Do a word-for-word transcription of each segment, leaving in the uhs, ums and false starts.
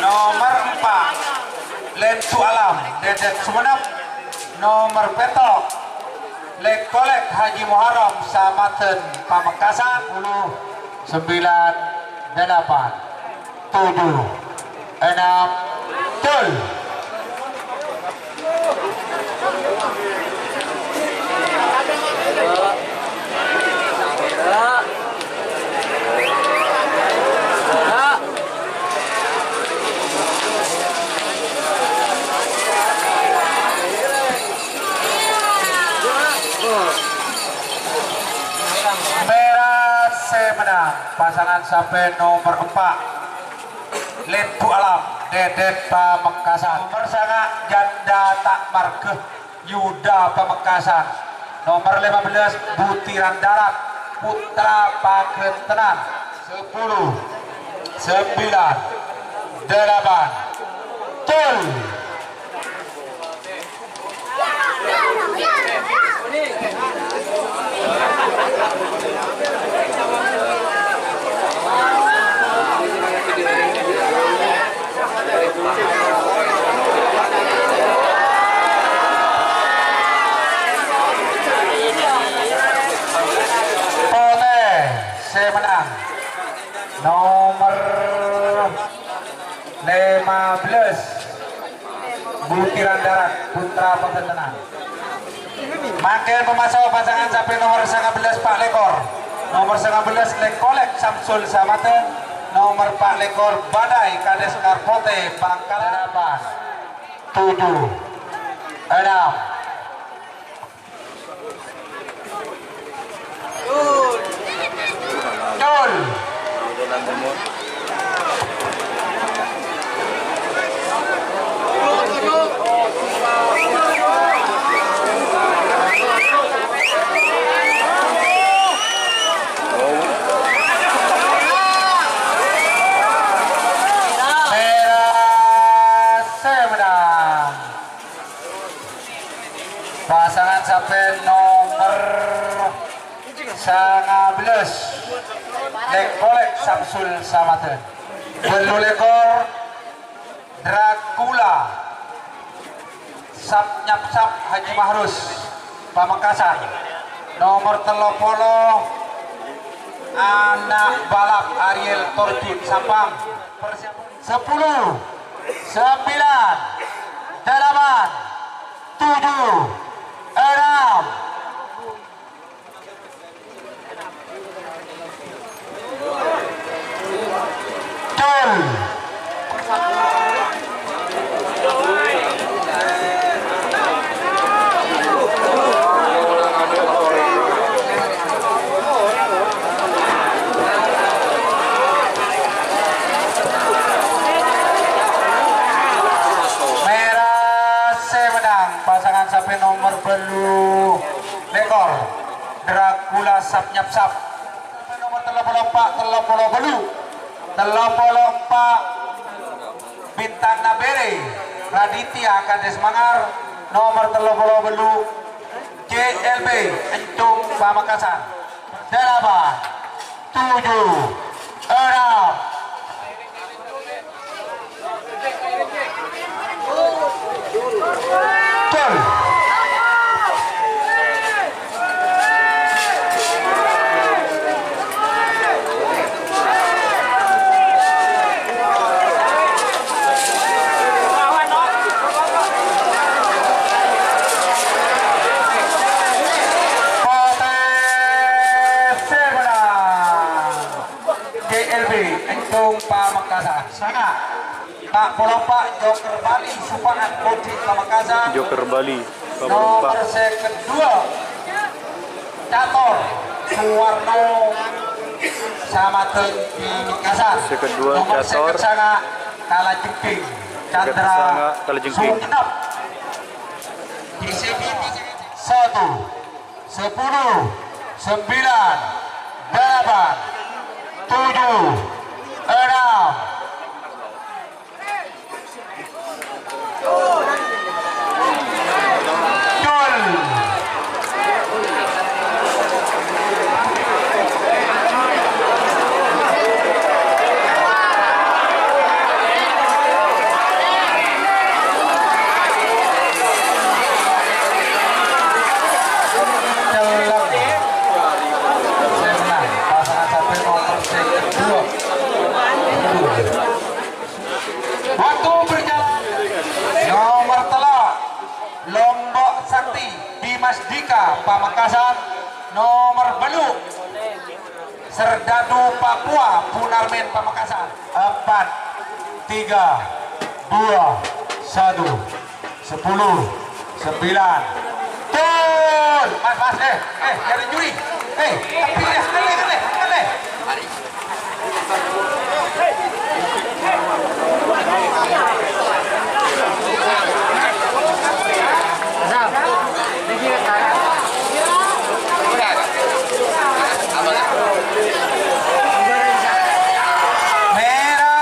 Nomer empa', Lendu Alam, Dèdèt Sumenep. Nomer pètto', Lèk-kolèk Haji Muharram, Samadhân, Pamekasan. Sepuluh, sembilan, delapan, tujuh, enam, col. Mèra sè mennang, pasangan sampè' nomer empa', Lendu Alam, Dèdèt Pamekasan. Nomer sanga', Janda Ta' Marghâ, Yuda Pamekasan. Nomer lèma bellâs, Butiran Darat, Putra Pagentenan. Sepuluh, sembilan, delapan, col. Potè sè mennang, nomer lèma bellâs, Butiran Darat, Putra Pagentenan. Mangkèn pamaso' pasangan sampè' nomer sanga bellâs, Pa' Lèkor. Nomer sanga bellâs, Lèk-kolèk Samsul Samadhân. Nomer pa' lèkor, Badai Kadès Karpotè, Pangkalan. Delapan, tujuh, enam, col. Mèra sè mennang. Pasangan sampè' nomer sanga bellâs, Lèk-kolèk Samsul Samadhân. Bâllu lèkor, Dracula Sap-nyapsap Haji Mahrus, Pamekasan. Nomer tello polo, Ana' Balap Ariel Torjun Sampang. Sepuluh, sembilan, delapan, tujuh, enam, col. Mèra sè mennang, pasangan sampè' nomer bâllu lèkor, Dracula Sap-nyapsap. Nomer tello polo empa', tello polo bâllu, tello polo empa', Bintang Nabere, Raditya Kadès Mangar. Nomer tello polo bâllu, J L B, Encung Pamekasan. Delapan, tujuh, enam, col. Potè sè mennang, J L B, Encung Pamekasan. Sanga', Pa' polo empa', Joker Bali, Supaat Budi Pamekasan. Joker Bali, Pa' polo empa'. Nomer sèket dua, Cator Suwarno Samadhân Pamekasan. Sèket dua, Nomer Cator. Sèket sanga', Kalajengking. Sèket Chandra sanga', Kalajengking. Sugenep. Satu. Sepuluh, sembilan, delapan, tujuh, enam, col. Dadu Papua, Punarmin Pamekasan. Empat, tiga, dua, satu, sepuluh, sembilan. Tun! Mas, mas, eh, eh, jangan nyuri. Eh, tapi ya, kene, kene, kene. Mèra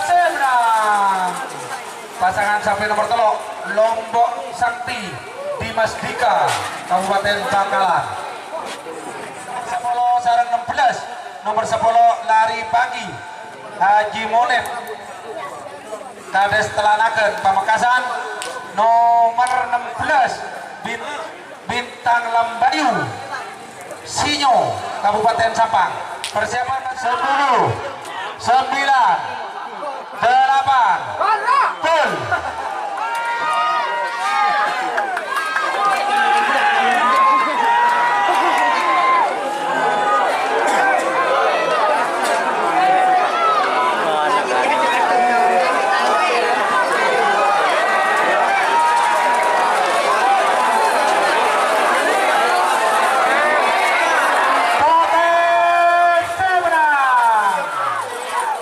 sè mennang. Pasangan sampè' nomer tello', Lombok Sakti, Dimas Dika, Kabupaten Bangkalan. Sapolo sareng ennem belas, nomer sapolo lari pagi, Haji Monep. Kadhâ' setelanaken Pamekasan, nomer ennem belas, Bin-, Bintang Lambayu, Sinyo, Kabupaten Sampang. Persiapan sepuluh, sembilan, delapan, gol.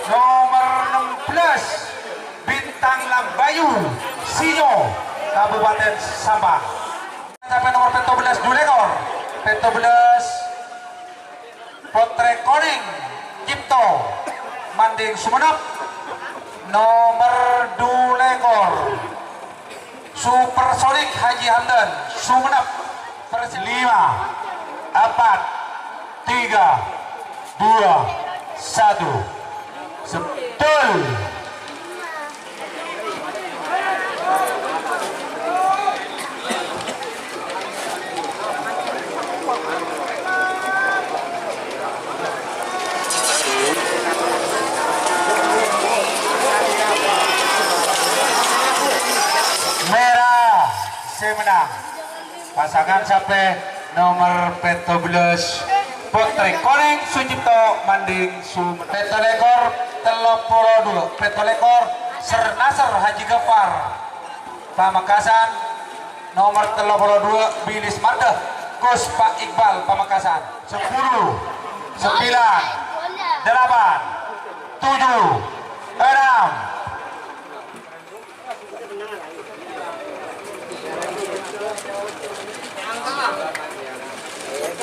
Nomer ennem belas, Bintang Lambayu, Sinyo, Kabupaten Sampang. Sampè' nomer pètto belas, dulekor. Pètto belas, Potrè Konèng Cipto, Manding Sumenep. Nomer dulekor, Supersonik Haji Hamdan, Sumenep. Persi-, lima, empat, tiga, dua, satu. Betul. Mèra sè mennang. Pasangan sampè' nomer pètto belas, Potrè Konèng Sucipto, Manding Sumenep. Pètto lèkor, tello polo dua, pètto lèkor, Sernasr Haji Ghaffar, Pamekasan. Nomer tello polo dua, Bilis Marda, Gus Pak Iqbal, Pamekasan. Sepuluh, sembilan, delapan, tujuh, enam.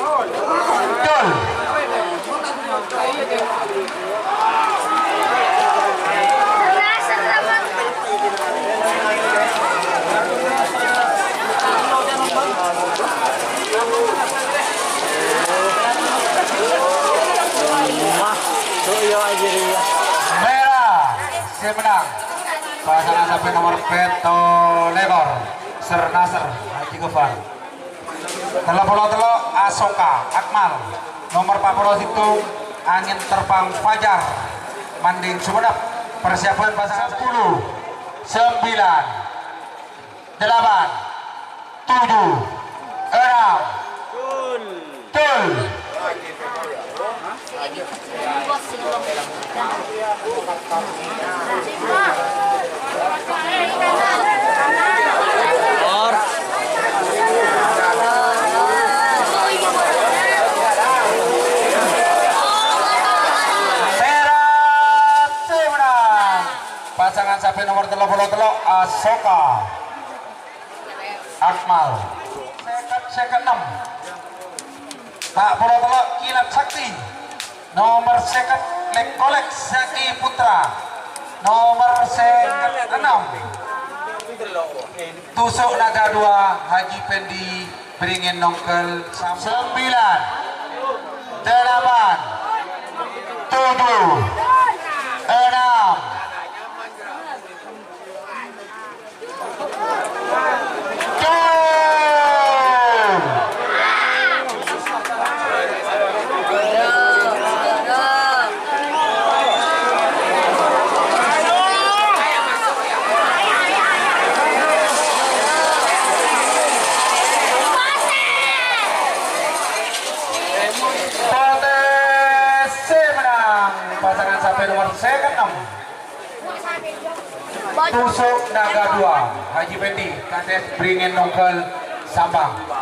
Gol. Mèra sè mennang. Pasangan sampè' nomer pètto lèkor, Sernasr Haji Ghaffar. Tello polo tello', Asoka Akmal. Nomer pa' polo sèttong, Angin Terpang Fajar, Manding Sumenep. Persiapan pasangan sepuluh, sembilan, delapan, tujuh, enam. Gol. Pasangan sampè' nomer tello polo tello', Asoka Akmal. Sèket, sèket ennem. Pa' polo tello', Kilat Sakti. Nomer sèket, Lek-Kolek Saki Putra. Nomer sèket ennem, Tusuk Naga Dua, Haji Pendi Beringin Nongkel. Sam-, sembilan, delapan, tujuh, enam. Pasangan sampè' nomer sèket ennem. Tusuk Naga dua, Haji Pendi, Kades Beringin Nonggal, Sampang.